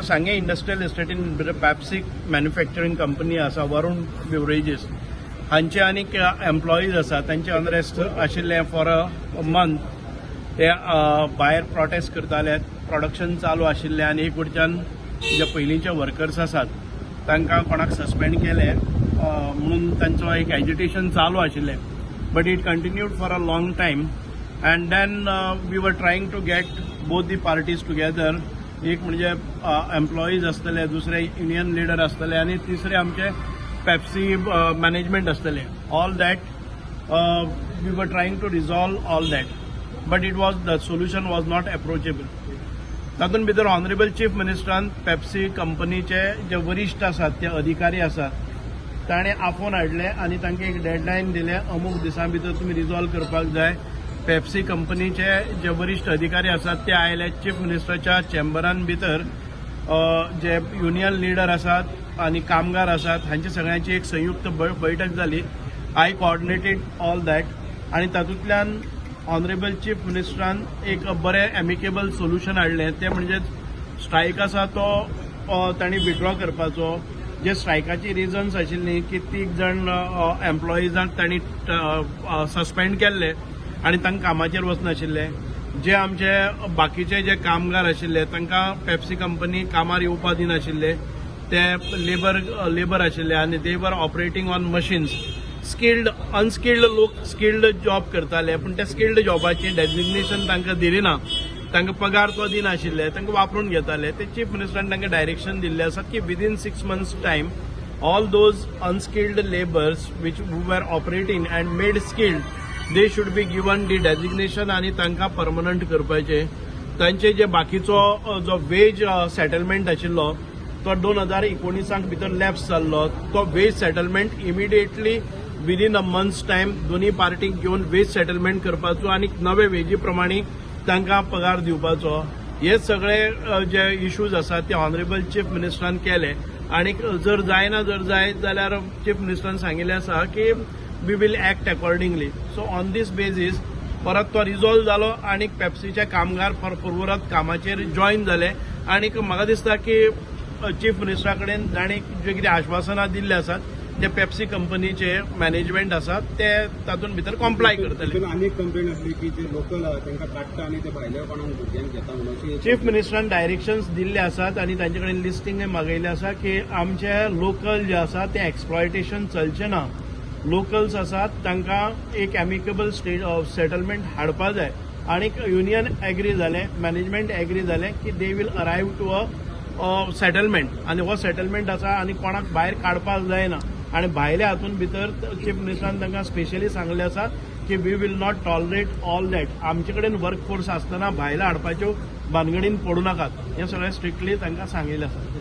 हे सांगे industrial इस्टेटीन Pepsi manufacturing company आसा, वरुण बिवरेजीस, हांचे आनीक एम्प्लॉईज आसा, तांचे अनरेस्ट आशिल्ले फॉर अ मंथ. ते भायर प्रोटेस्ट करताले, प्रोडक्शन चालू आशिल्लें आनी एक वटच्यान जे पयलींचे वर्कर्स आसात तांकां कोणाक सस्पेंड केले म्हणून तांचो एक एजिटेशन चालू आशिल्लें, but it continued for a long time and then we were trying to get both the parties together. एक म्हणजे एम्प्लॉईज आसतले, दुसरे युनियन लिडर आसतले आनी तिसरे आमचे पेप्सी मॅनेजमेंट आसतले. All that we were trying to resolve all that, but it was the solution was not approachable. तातूंत भितर ऑनरेबल चीफ मिनिस्टरान पेप्सी कंपनीचे जे वरिश्ठ आसात, ते अधिकारी आसात, ताणें आफोवन हाडले आनी तांकां एक डेडलायन दिले, अमूक दिसां भितर तुमी रिजॉल्व करपाक जाय. पेप्सी कंपनीचे जे वरिश्ठ अधिकारी आसात ते आयले चीफ मिनिस्टराच्या चेंबरान भितर. जे युनियन लिडर आसात आनी कामगार आसात हांची सगळ्यांची एक संयुक्त बैठक जाली. I coordinated all that आनी तातूंतल्यान ऑनरेबल चीफ मिनिस्टरान एक बरें एमिकेबल सोल्युशन हाडलें. तें म्हणजे स्ट्रायक आसा तो तांणी विड्रॉ करपाचो. जे स्ट्रायकाची रिजन्स आशिल्ली की तीग जाण एम्प्लॉईजांक तांणी सस्पेंड केल्ले आनी तांकां कामाचेर वचनाशिल्ले. जे आमचे बाकीचे जे कामगार आशिल्ले तांकां पेप्सी कंपनी कामार येवपा दिनाशिल्ले. ते लेबर लेबर आशिल्ले आनी they were operating on machines. Skilled, unskilled लोक स्किल्ड जॉब करताले, पूण त्या स्किल्ड जॉबाची डेजिग्नेशन तांकां दिली ना, तांकां पगार तो दिनाशिल्ले, तांकां वापरून घेताले. ते चीफ मिनिस्टरान तांकां डायरेक्शन दिल्लें आसा की within 6 months time all those unskilled labours which who were operating and made skilled, they should be given the designation आनी तांकां परमनंट करपाचे. तांचे जे बाकीचो जो वेज सेटलमेंट आशिल्लो तो 2019 भितर लॅप्स जाल्लो. तो wage settlement immediately within a month's time दोन्ही पार्टीक घेवन वेज सेटलमेंट करपाचो आनी नवे वेजी प्रमाणे तांकां पगार दिवपाचो. हे सगळे जे इश्यूज आसात ते ऑनरेबल चीफ मिनिस्टरान केले आनी जर जायना, जर जायत जाल्यार चीफ मिनिस्टरान सांगिल्लें आसा की we will act accordingly. So on this basis परत तो रिजॉल्व जालो आनी पेप्सीचे कामगार परत कामाचेर जॉयन जाले. आनी म्हाका दिसता की चीफ मिनिस्टरा कडेन जांणी जे कितें आश्वासनां दिल्लीं आसात ते पेप्सी कंपनीचे मॅनेजमेंट आसा ते तातूंत भितर कॉम्प्लाय करतले. तितून आनी एक कंप्लेन आसली की जे लोकल आहा तांकां काडटा आनी ते भायल्या कोणाक भुरग्यांक घेता म्हणून अशी एक चीफ मिनिस्टरान डायरेक्शन्स दिल्ले आसात आनी तांचे कडेन लिस्टिंगय मागयल्लें आसा की आमचे लोकल जे आसा ते एक्सप्लॉयटेशन चलचें ना. लोकल्स आसात तांकां एक एमिकेबल स्टेट सेटलमेंट हाडपा जाय. आनी युनियन एग्री जालें, मॅनेजमेंट एग्री जालें की they will arrive to a settlement आनी हो सेटलमेंट आसा आनी कोणाक भायर काडपाक जायना. आनी भायल्या हातून भितर चीफ मिनिस्टरान तांकां स्पेशली सांगलें आसा की we will not tolerate all that. आमचे कडेन वर्क फोर्स आसतना भायल्या हाडपाच्यो भानगडीन पडूं नाकात, हें सगळें स्ट्रिक्टली तांकां सांगिल्लें आसा.